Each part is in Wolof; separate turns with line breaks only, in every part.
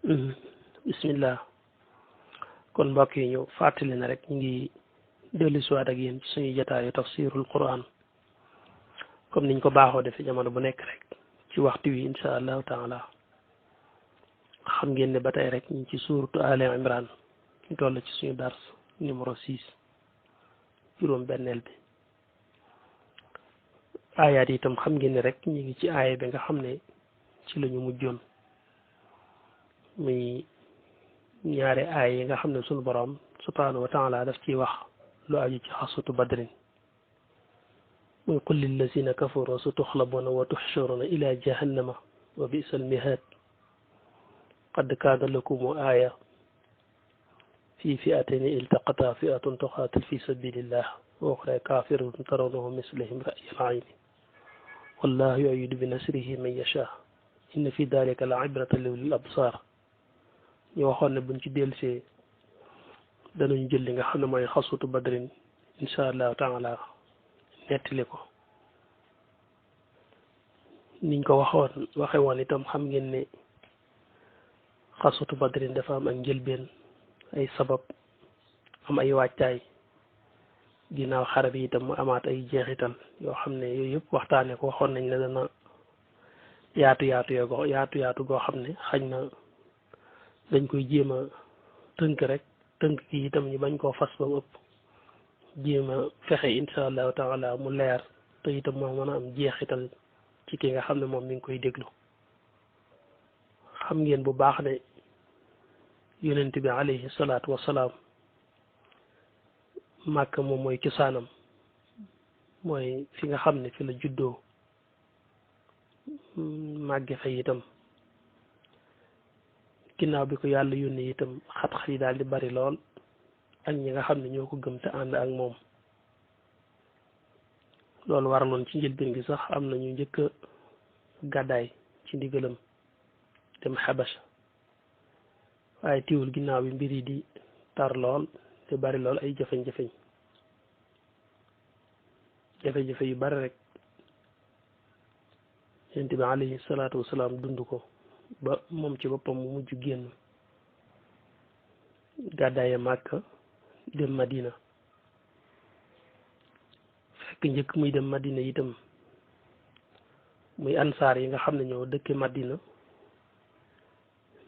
bismillah kon mbokk yi ñu fàttali na rek ñu ngi dellu siwaat ak yéen ci suñu jotaayu tafsirul quran comme niñ ko baaxoo defee jamono bu nekk rek ci waxtu wi insha allahu taala xam ngeen ne ba tey rek ñu ci suuratu Ali Imran ñu toll ci suñu dars numéro 6 juróom benneel bi aayaat itam xam ngeen ne rek ñu ngi ci aaya bi nga xam ne ci lañu mujjoon muy ñaari aay yi nga xam ne sunu borom subhanahu wa taala daf ciy wax lu aju ci xasutu badrin muy qul lillazina kafaru satuxlabuna wa tuxsharuna ila jahannama wa bisa almihad qad kaana lakum aaya fi fi'atayni iltaqata fi'atun tuqatil fi sabilillah wa uxra kafiratun tarawnahum mislihim ra'yal ayni wallahu yu'ayyidu bi nasrihi man yasha inna fi dalika la ibratan li ulil absar ñu waxoon ne buñ ci dellusee danañ jël li nga xam ne mooy xasutu badrin insha allahu taala nettali ko niñ ko waxe woon itam xam ngeen ne xasutu badrin dafa am ak njëlbeen ay sabab am ay wàccaay ginnaaw xare bi itam mu amaat ay jeexital yoo xam ne yooyu yëpp waxtaane ko waxoon nañ ne dana yaatu goo xam ne xañ na dañ koy jéem a tënk rek tënk ki itam ñu bañ koo fas ba mu ëpp jéem a fexe insha allahu taala mu leer te itam moo mën a am jeexital ci ki nga xam ne moom mi ngi koy déglu xam ngeen bu baax ne yonent bi alayhi salaatu wasalaam màkk moom mooy cosaanam mooy fi nga xam ne fi la juddoo màgge fa itam ginnaaw bi ko yàlla yónnee itam xat-xat yi daal di bari lool ak ñi nga xam ne ñoo ko gëm te ànd ak moom loolu waraloon ci njëlbéen gi sax am na ñu njëkk a gàddaay ci ndigalam dem xabasa waaye tiwul ginnaaw bi mbir yi di tar lool te bari lool ay jafe-jafe yu bari rek yonent bi alayhi salaatu wasalaam dund ko ba moom ci boppam mu mujj génn gàddaaye Màkka dem Madina fekk njëkk muy dem Madina itam muy ansaar yi nga xam ne ñoo dëkke Madina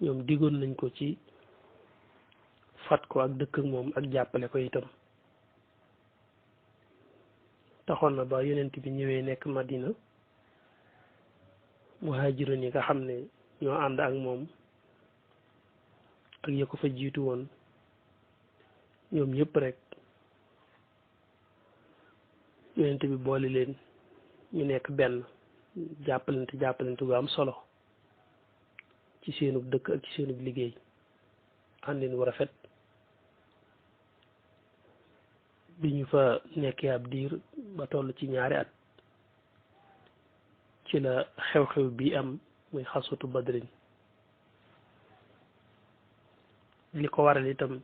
ñoom diggoon nañ ko ci fat ko ak dëkk ak moom ak jàppale ko itam taxoon na ba yonent bi ñëwee nekk Madina muhaajiroon yi nga xam ne ñoo ànd ak moom ak ya ko fa jiitu woon ñoom ñëpp rek yonent bi boole leen ñu nekk benn jàppalante gu am solo ci seenub dëkk ak ci seenub liggéey àndin wu rafet bi ñu fa nekkee ab diir ba toll ci ñaari at ci la xew-xew bi am muy xasutu badrin li ko waral itam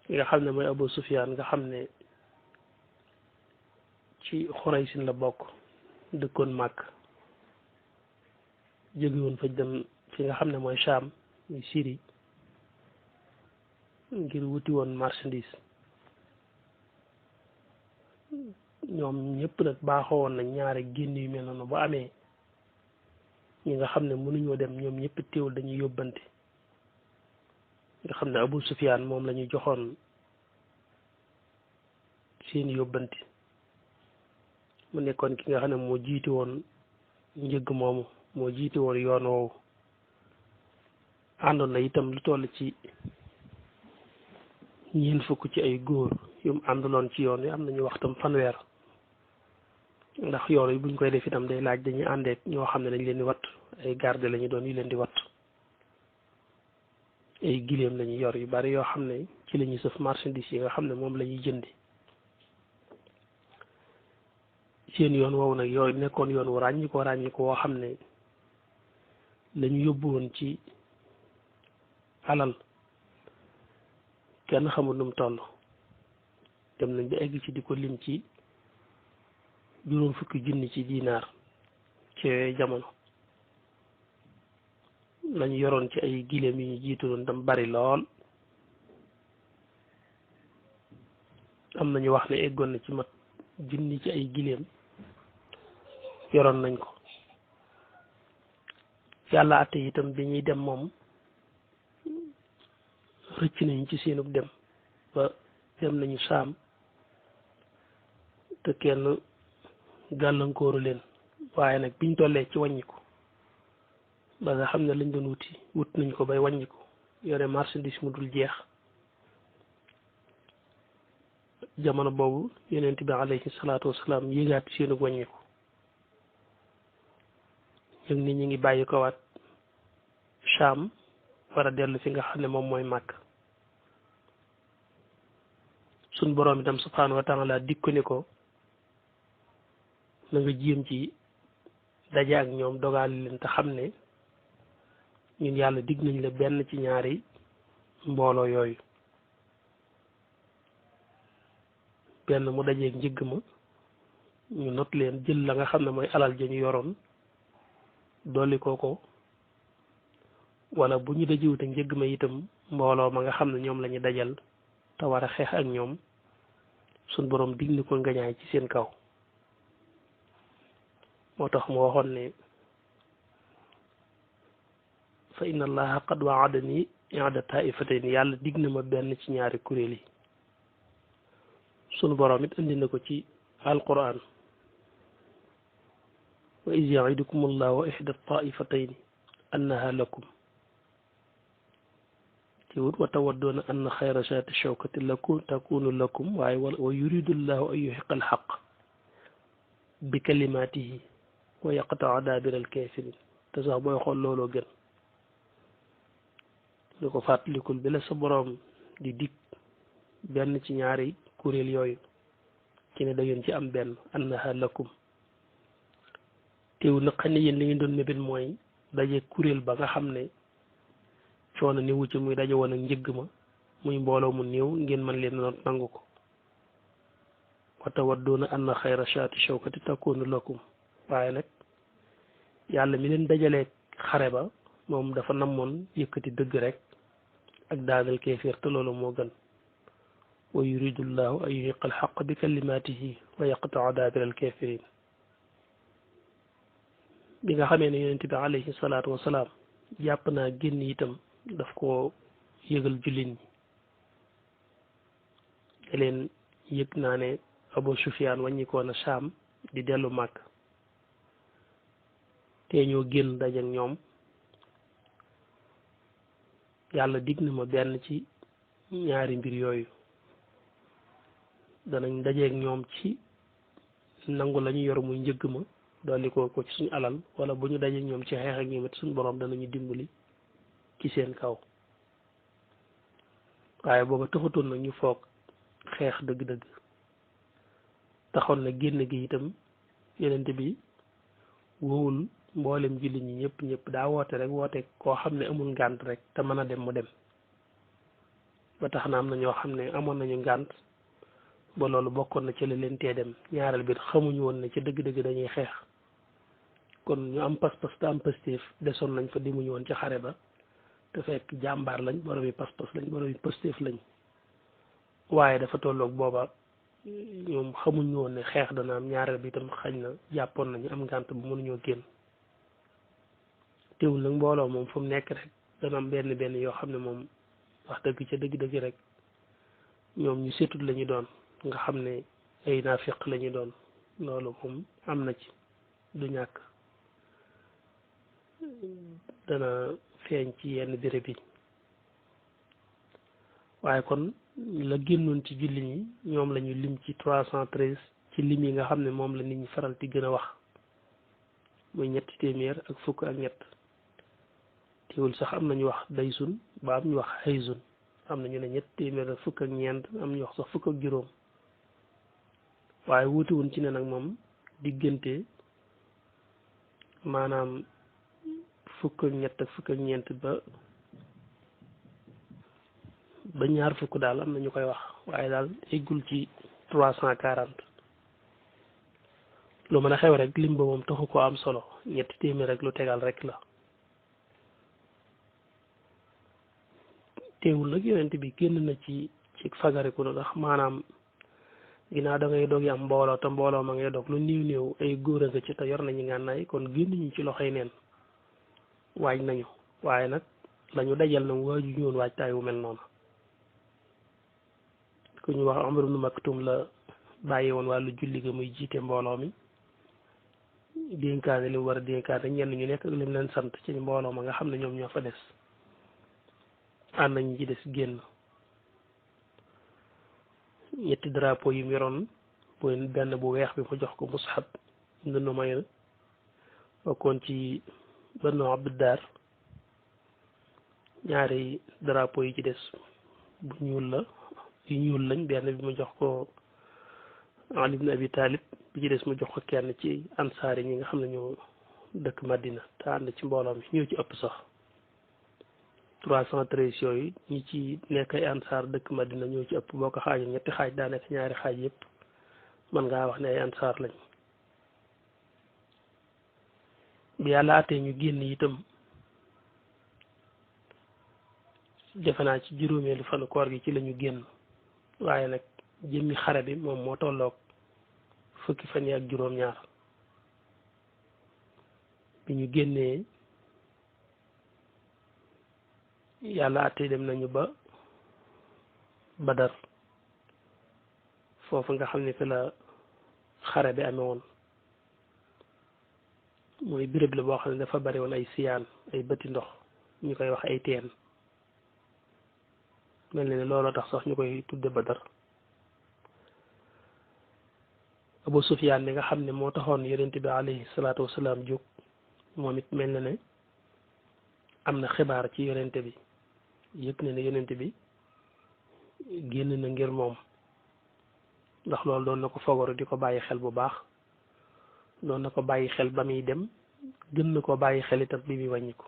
ki nga xam ne mooy Abu Sufyaan nga xam ne ci Xuraysin la bokk dëkkoon Màkk jóge woon fa dem fi nga xam ne mooy Sham muy Syrie ngir wuti woon marchandise ñoom ñëpp nag baaxoo woon nañ ñaari génn yu mel noonu bu amee ñi nga xam ne mënuñoo dem ñoom ñëpp teewul dañuy yóbbante nga xam ne Abu Sufyaan moom la ñu joxoon seen yóbbante mu nekkoon ki nga xam ne moo jiite woon njëgg moomu moo jiite woon yoon woowu àndoon na itam lu toll ci ñeent fukk ci ay góor yu mu àndaloon ci yoon wi am nañu waxtam fanweer ndax yoon yi buñ koy def itam day laaj dañuy àndeek ñoo xam ne dañ leen di watt ay garde lañu doon yu leen di watt ay giléem lañuy yor yu bari yoo xam ne ci la ñuy sëf marchandise yi nga xam ne moom la ñuy jëndi seen yoon woowu nag yooyu nekkoon yoon wu ràññi ko woo xam ne lañu yóbbu woon ci alal kenn xamul nu mu toll dem nañ ba egg ci di ko lim ci juróom fukki junni ci dinaar ci yooyu jamono lañu yoroon ci ay gileem yi ñu jiitu doon tam bari lool am nañu wax ne eggoon na ci mat junni ci ay gileem yoroon nañ ko yàlla atte itam bi ñuy dem moom rëcc nañ ci seenug dem ba dem nañu saam te kenn gàllankooru leen waaye nag biñ tollee ci wàññiku ba nga xam ne lañ doon wut nañ ko bay wàññiku yore marchandise mu dul jeex jamono boobu yonent bi alayhi salaatu wasalaam yéegaat seenu wàññiku yëg ni ñi ngi bàyyi ko waat Saam war a dellu fi nga xam ne moom mooy màkk suñ boroom itam subhaanahu wa taala dikko ni ko na nga jéem ci daje ak ñoom dogaale leen te xam ne ñun yàlla dig nañ la benn ci ñaari mbooloo yooyu benn mu dajeeg njëgg ma ñu not leen jël la nga xam ne mooy alal ja ñu yoroon dolli ko wala bu ñu dajewute njëgg ma itam mbooloo ma nga xam ne ñoom la ñu dajal te war a xeex ak ñoom suñ boroom dig ni ko ngañaay ci seen kaw moo tax mu waxoon ne fa inna allaha qad waadani i'ada taifatayn yàlla dig na ma benn ci ñaari kuréel yi sunu boroom it indi na ko ci alquran wa iz ya'idukum allahu ihda taifatayni annaha lakum teewut wa tawaddoona anna xayra shaati shawkati lakum takunu lakum waaye wa yuridu llahu an yuhiqa alxaq bi kalimatihi wa yaqtaa daabira alkafirin te sax booy xool looloo gën lu ko fàttalikul bi la sa boroom di dig benn ci ñaari kuréel yooyu ci ne da ngeen ci am benn annaha lakum teew nag xam ne yéen li ngeen doon mébét mooy daje kuréel ba nga xam ne coono ni wucc muy daje woon ak njëgg ma muy mbooloo mu néew ngeen mën leen noot nangu ko wa tawadduuna anna xayra shaati shawkati takunu lakum waaye nag yàlla mi leen dajalee xare ba moom dafa namoon yëkkati dëgg rek ak daanal kéeféer te loolu moo gën wa yuridu llahu an yuhiqa alxaq bi kalimatihi wa yaqtaa daabira alkafirin bi nga xamee ne yonent bi alayhi salaatu wasalaam jàpp naa génn itam daf ko yëgal jullit ñi te leen yëg naa ne Abu Sufyaan wàññikoo na Saam di dellu màkk te ñoo génn dajeek ñoom yàlla dig na ma benn ci ñaari mbir yooyu danañ dajeek ñoom ci nangu la ñu yor muy njëgg ma dolli ko ci suñu alal wala bu ñu dajeek ñoom ci xeex ak ñoom it suñu boroom danañu dimbali ci seen kaw waaye booba taxutoon nag ñu foog xeex dëgg-dëgg taxoon na génn gi itam yonent bi wowul mboolem jullit ñi ñëpp daa woote rek woote koo xam ne amul ngànt rek te mën a dem mu dem ba tax na am na ñoo xam ne amoon nañu ngànt ba loolu bokkoon na ci la leen tee dem ñaareel bi xamuñu woon ne ci dëgg-dëgg dañuy xeex kon ñu am pas-pas te am pastéef desoon nañ fa demuñu woon ci xare ba te fekk jàmbaar lañ borom yi pas-pas lañ borom yi pastéef lañ waaye dafa tolloog booba ñoom xamuñu woon ne xeex dana am ñaareel bi itam xañ na jàppoon nañu am ngànt bu mënuñoo génn teewul nag mbooloo moom fu mu nekk rek dana am benn yoo xam ne moom wax dëgg ca dëgg-dëgg rek ñoom ñu setut la ñu doon nga xam ne ay naafiq la ñu doon loolu moom am na ci du ñàkk dana feeñ ci yenn béréb yi waaye kon la génnoon ci julli ñi ñoom la ñu lim ci 313 ci lim yi nga xam ne moom la nit ñi faral di gën a wax muy ñetti téeméer ak fukk ak ñett teewul sax am nañu wax daysun ba am ñu wax xaysun am nañu ne ñetti téeméer ak fukk ak ñeent am ñu wax sax fukk ak juróom waaye wuutiwuñ ci ne nag moom diggante maanaam fukk ak ñett ak fukk ak ñeent ba ñaar fukk daal am na ñu koy wax waaye daal eggul ci 340 lu mën a xew rek lim ba moom taxu ko am solo ñetti téeméer rek lu tegal rek la teewul nag yonent bi génn na ci fagariku na ndax maanaam ginnaaw da ngay doog yi am mbooloo te mbooloo ma ngay doog lu néew néew ay góor a nga ci te yor nañu ngànnaay kon génn ñu ci loxoy neen waaj nañu waaye nag lañu dajal nag waaju ñoon waajtaay wu mel noonu ku ñu wax Umar ibn Maktum la bàyyi woon wàllu julli ga muy jiite mbooloo mi dénkaane li mu war a dénkaane ñenn ñu nekk ak lim leen sant ci mbooloo ma nga xam ne ñoom ñoo fa des ànd nañ ci des génn ñetti drapeau yi mu yoroon benn bu weex bi mu jox ko Mus'ab ibn Numayr bokkoon ci Banu Abdiddar ñaari drapeau yi ci des bu ñuul la yu ñuul lañ benn bi mu jox ko Ali ibn Abi Talib bi ci des mu jox ko kenn ci ansaar yi ñi nga xam ne ñoo dëkk Madina te ànd ci mbooloo mi ñoo ci ëpp sax 313 yooyu ñi ci nekk ay ansaar dëkk Madina ñoo ci ëpp boo ko xaajoon ñetti xaaj daa nekk ñaari xaaj yëpp mën ngaa wax ne ay ansaar lañ bi yàlla àttee ñu génn itam defe naa ci juróomeelu fanu koor gi ci lañu génn waaye nag jëmmi xare bi moom moo tolloog fukki fan yi ak juróom-ñaar bi ñu génnee yàlla àttee dem nañu ba Badar foofu nga xam ne fi la xare bi amee woon mooy béréb la boo xam ne dafa bari woon ay siyaan ay bëti ndox ñu koy wax ay teen mel na ne looloo tax sax ñu koy tudde Badar Abu Sufyaan bi nga xam ne moo taxoon yonent bi alayhi salaatu wasalaam jóg moom it mel na ne am na xibaar ci yonent bi yëg ne yonent bi génn na ngir moom ndax loolu doon na ko fogoru di ko bàyyi xel bu baax doon na ko bàyyi xel ba muy dem gën na ko bàyyi xel itam bi muy wàññi ko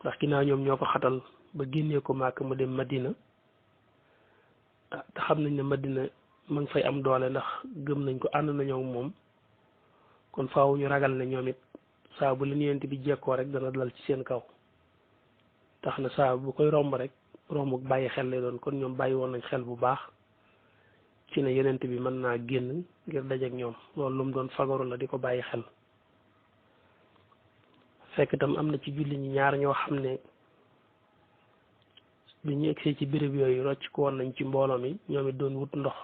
ndax ginnaaw ñoom ñoo ko xatal ba génnee ko Màkka mu dem Madina te xam nañ ne Madina ma ngi fay am doole ndax gëm nañ ko ànd nañoo ak moom kon faaw ñu ragal ne ñoom it saa bu leen yonent bi jekkoo rek dana dal ci seen kaw tax na saa bu koy romb rek romb bàyyi xel lay doon kon ñoom bàyyi woon nañ xel bu baax ci ne yonent bi mën naa génn ngir dajeek ñoom loolu lu mu doon fagaru la di ko bàyyi xel fekk itam am na ci julli ñi ñaar ñoo xam ne bi ñu egsee ci béréb yooyu rocc ko woon nañ ci mbooloo mi ñoom it doon wut ndox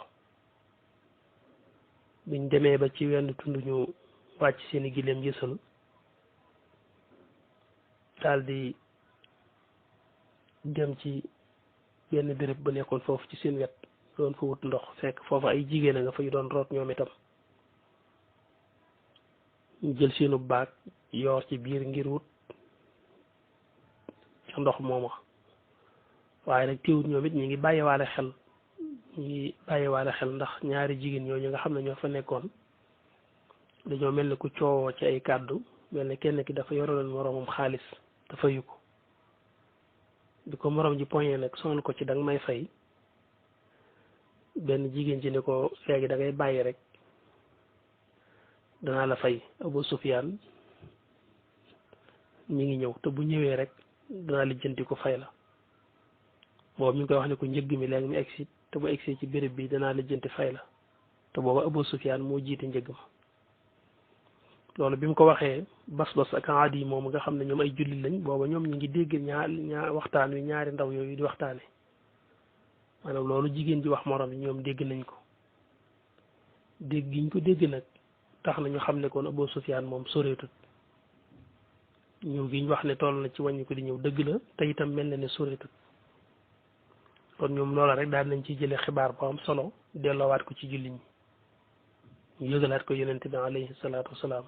biñ demee ba ci wenn tund ñu wàcc seeni gileem yësal daal di dem ci benn béréb ba nekkoon foofu ci seen wet doon fa wut ndox fekk foofu ay jigéen a nga fa yu doon root ñoom itam ñu jël seenu baag yoor ci biir ngir wut ca ndox mooma waaye nag teewut ñoom it ñi ngi bàyyiwaale xel ndax ñaari jigéen ñooñu nga xam ne ñoo fa nekkoon dañoo mel ne ku coowoo ci ay kàddu mel ne kenn ki dafa yoraloon moroomam xaalis dafa yu ko bi ko moroom ji poñe nag sonal ko ci danga may fay benn jigéen ci ne ko léegi da ngay bàyyi rek danaa la fay Abu Sufyaan mi ngi ñëw te bu ñëwee rek danaa lijjanti ko fay la boobu mi ngi koy wax ne ko njëgg mi léegi mu egsi te bu egsi ci béréb bi danaa lijjanti fay la te booba Abu Sufyaan moo jiite njëgg ma loolu bi mu ko waxee Bas-Bas ak Aadi moom nga xam ne ñoom ay jullit lañ booba ñoom ñu ngi dégg ñaar waxtaan wi ñaari ndaw yooyu di waxtaane maanaam loolu jigéen ji wax morom yi ñoom dégg nañ ko dégg giñ ko dégg nag tax na ñu xam ne kon Abu Sufyaan moom soreetut ñëw gi ñu wax ne toll na ci wàññi ko di ñëw dëgg la te itam mel na ne soreetut kon ñoom loola rek daal nañ ci jëlee xibaar bu am solo delloowaat ko ci jullit ñi ñu yëgalaat ko yonent bi alayhi salaatu wasalaam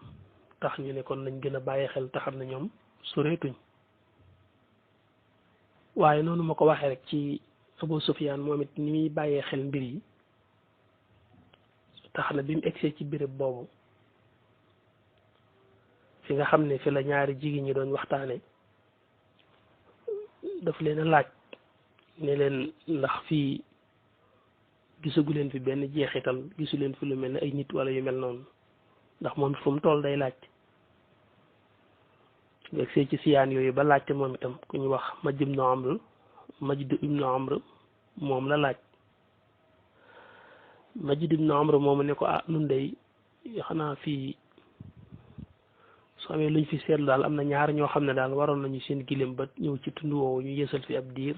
tax ñu ne kon nañ gën a bàyyi xel te xam ne ñoom soreetuñ waaye noonu ma ko waxee rek ci Abu Sufyaan moom it ni muy bàyyee xel mbir yi tax na bi mu egsee ci béréb boobu fi nga xam ne fi la ñaari jigéen ñi doon waxtaane daf leen a laaj ne leen ndax fii gisagu leen fi benn jeexital gisu leen fi lu mel ne ay nit wala yu mel noonu ndax moom fu mu toll day laaj bu egsee ci siyaan yooyu ba laajte moom itam ku ñu wax ma jëm no amul Majd ibnu Amr moom la laaj Majd ibnu Amr moomu ne ko nun day xanaa fii soo amee luñ fi seetlu daal am na ñaar ñoo xam ne daal waroon nañu seen gileem ba ñëw ci tund woowu ñu yësal fi ab diir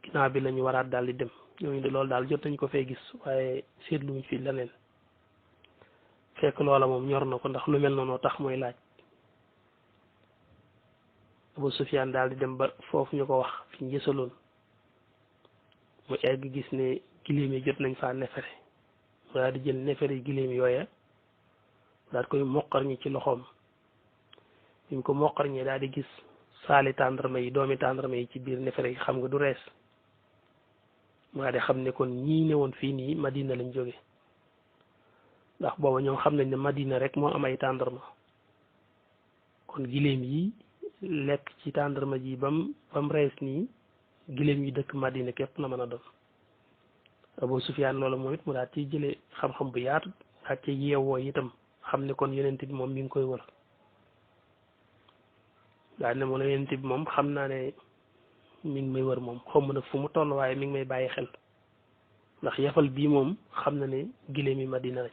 ginnaaw bi lañu waraat daal di dem ñooñu de loolu daal jot nañ ko fee gis waaye seetluñ fi leneen fekk loola moom ñor na ko ndax lu mel noonu tax mooy laaj Abu Sufyaan daal di dem ba foofu ñu ko wax fi ñu yësaloon mu egg gis ne gileem yi jot nañ faa nefere mu daal di jël nefere gileem yooya daal koy moqar ñi ci loxoom bi mu ko moqar ñi daal di gis saali tàndarma yi doomi tàndarma yi ci biir nefere yi xam nga du rees mu daal di xam ne kon ñii ne woon fii nii Madina lañ jóge ndax booba ñoom xam nañ ne Madina rek moo am ay tàndarma kon gileem yi lekk ci tàndarma ji bam rees nii gileem yi dëkk Madina képp la mën a doon Abu Sufyaan loolu moom it mu daal ci jëlee xam-xam bu yaatu daal ci yeewoo itam xam ne kon yonent bi moom mi ngi koy wër daal ne moom la yonent bi moom xam naa ne mi ngi may wër moom xaw ma nag fu mu toll waaye mi ngi may bàyyi xel ndax yafal bii moom xam na ne gileem yi Madina lañ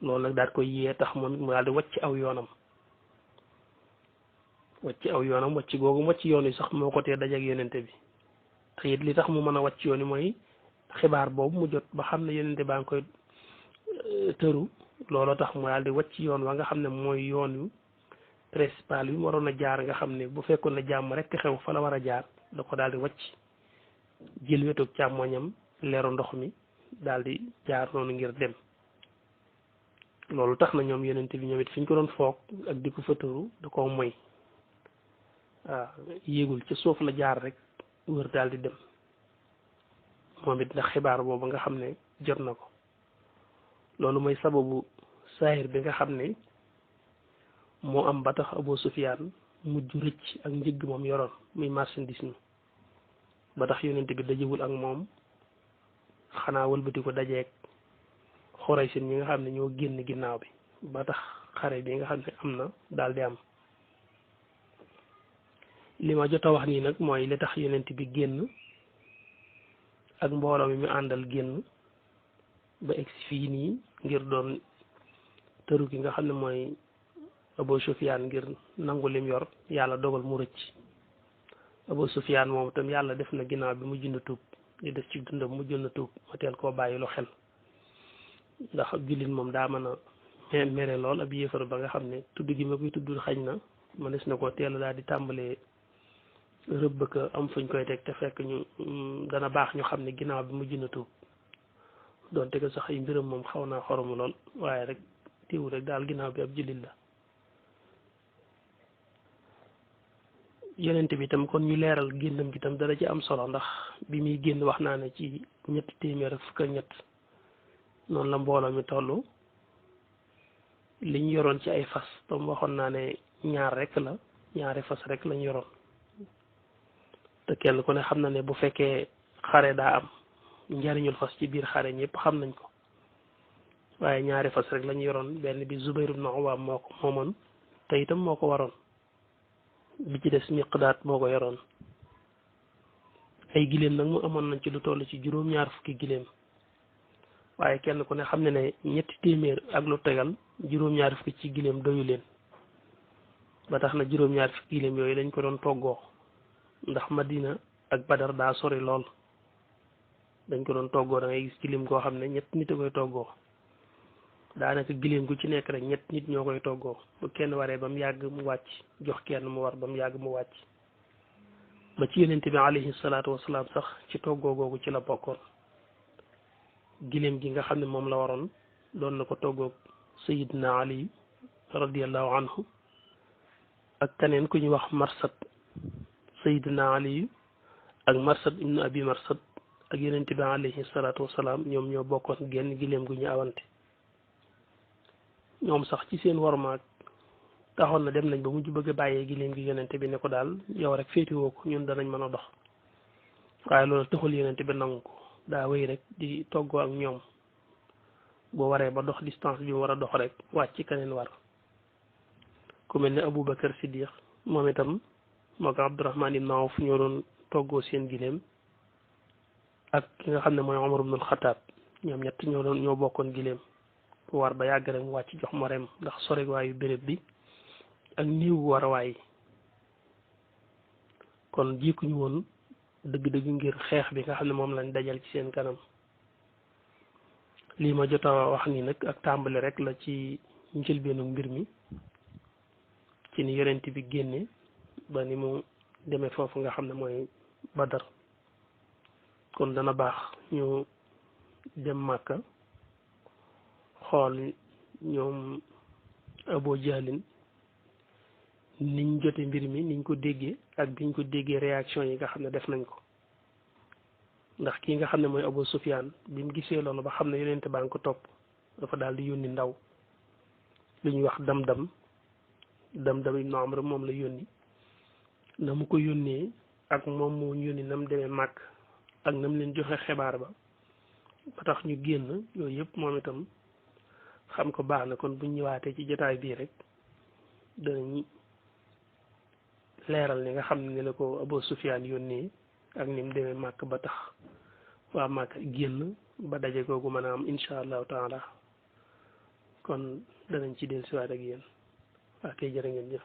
loolu nag daal koy yee tax moom it mu daal di wàcc aw yoonam wàcc googu wàcc yoon yi sax moo ko tee dajeek yonente bi te it li tax mu mën a wàcc yoon yi mooy xibaar boobu mu jot ba xam ne yonente baa ngi koy tëru looloo tax mu daal di wàcc yoon wa nga xam ne mooy yoon yu principal yu mu waroon a jaar nga xam ne bu fekkoon ne jàmm rek xew fa la war a jaar da ko daal di wàcc jël wetoog càmmoñam leeru ndox mi daal di jaar noonu ngir dem loolu tax na ñoom yonente bi ñoom it fi ñu ko doon foog ak di ko fa tëru da koo moy waaw yéegul ci suuf la jaar rek wër daal di dem moom it ndax xibaar boobu nga xam ne jot na ko loolu mooy sababu saahir bi nga xam ne moo am ba tax Abu Sufyaan mujj rëcc ak njëgg moom yoroon muy marchandise mi ba tax yonent bi dajewul ak moom xanaa wëlbati ko dajeek Xuraysh ñi nga xam ne ñoo génn ginnaaw bi ba tax xare bi nga xam ne am na daal di am li ma jot a wax nii nag mooy li tax yonent bi génn ak mbooloo mi mu àndal génn ba egsi fii nii ngir doon tëru gi nga xam ne mooy Abu Sufyaan ngir nangu lim yor yàlla dogal mu rëcc Abu Sufyaan moom itam yàlla def na ginnaaw bi mu jënd tuub li def ci dundam mu jënd tuub ma teel koo bàyyi lu xel ndax ab jullit moom daa mën a mere lool ab yéefar ba nga xam ne tudd gi ma koy tudd xañ na ma des na ko teel daal di tàmbalee rëbb ka am fuñ koy teg te fekk ñu dana baax ñu xam ne ginnaaw bi mu jënd tuub doonte ko sax ay mbiram moom xaw naa xoromu lool waaye rek teewul rek daal ginnaaw bi ab jullit la yonent bi itam kon ñu leeral génnam gi itam dara ci am solo ndax bi muy génn wax naa ne ci 323 noonu la mbooloo mi toll liñ yoroon ci ay fas tam waxoon naa ne ñaari fas rek lañ yoroon te kenn ku ne xam na ne bu fekkee xare daa am njariñul fas ci biir xare ñëpp xam nañ ko waaye ñaari fas rek lañ yoroon benn bi Zubayr ibn Awaam moo ko moomoon te itam moo ko waroon bi ci des Miqdaad moo ko yoroon ay giléem nag mu amoon nañ ci lu toll ci juróom-ñaar fukki giléem waaye kenn ku ne xam ne ne 300 ak lu tegal juróom-ñaar fukki ci giléem doyu leen ba tax na juróom-ñaar fukki giléem yooyu dañ ko doon toggoo ndax Madina ak Badar daa sori lool dañ ko doon toggoo da ngay gis giléem koo xam ne ñett nit a koy toggoo daanaka giléem gu ci nekk rek ñett nit ñoo koy toggoo bu kenn waree ba mu yàgg mu wàcc jox kenn mu war ba mu yàgg mu wàcc ba ci yonent bi alayhi salaatu wasalaam sax ci toggoo googu ci la bokkoon giléem gi nga xam ne moom la waroon doon na ko toggoog Sayyidina Ali radiyallahu anhu ak keneen ku ñu wax Marsad Sayyidina Ali ak Marsad ibnu Abi Marsad ak yonent bi alayhi salaatu wasalaam ñoom ñoo bokkoon genn giléem gu ñu awante ñoom sax ci seen warmaag taxoon na dem nañ ba mujj bëgg a bàyyee giléem gi yonent bi ne ko daal yow rek féetiwoo ko ñun danañ mën a dox waaye loolu taxul yonent bi nangu ko daa wéy rek di toggoo ak ñoom boo waree ba dox distance bi mu war a dox rek wàcc keneen war ku mel ne Aboubacar Siddiq moom itam moo ko Abdurahmaan ibn Awf ñoo doon toggoo seen gileem ak ki nga xam ne mooy Omar ibnul Xataab ñoom ñett ñoo bokkoon gileem war ba yàgg rek mu wàcc jox moreem ndax sorewaayu béréb bi ak niiw warawaay kon jikkuñu woon dëgg-dëgg ngir xeex bi nga xam ne moom lañ dajal ci seen kanam lii ma jot a wax nii nag ak tàmbali rek la ci njëlbeenu mbir mi ci ni yonent bi génne ba ni mu demee foofu nga xam ne mooy Badar kon dana baax ñu dem Màkka xool ñoom Abu Jahlin niñ jote mbir mi niñ ko déggee ak biñ ko déggee réaction yi nga xam ne def nañ ko ndax kii nga xam ne mooy Abu Sufyaan bi mu gisee loolu ba xam ne yonent baa ngi ko topp dafa daal di yónni ndaw lu ñuy wax Damdam ibn Amr moom la yónni na mu ko yónnee ak moom moo yónni na mu demee màkk ak na mu leen joxe xibaar ba tax ñu génn yooyu yëpp moom itam xam ko baax na kon bu ñëwaatee ci jotaay bii rek danañ leeral ni nga xam ne la ko Abu Sufyaan yónnee ak ni mu demee màkk ba tax waa màkk génn ba daje googu mën a am incha allahu taala kon danañ ci dellusiwaat ak yéen waa kay jërë ngeen jëf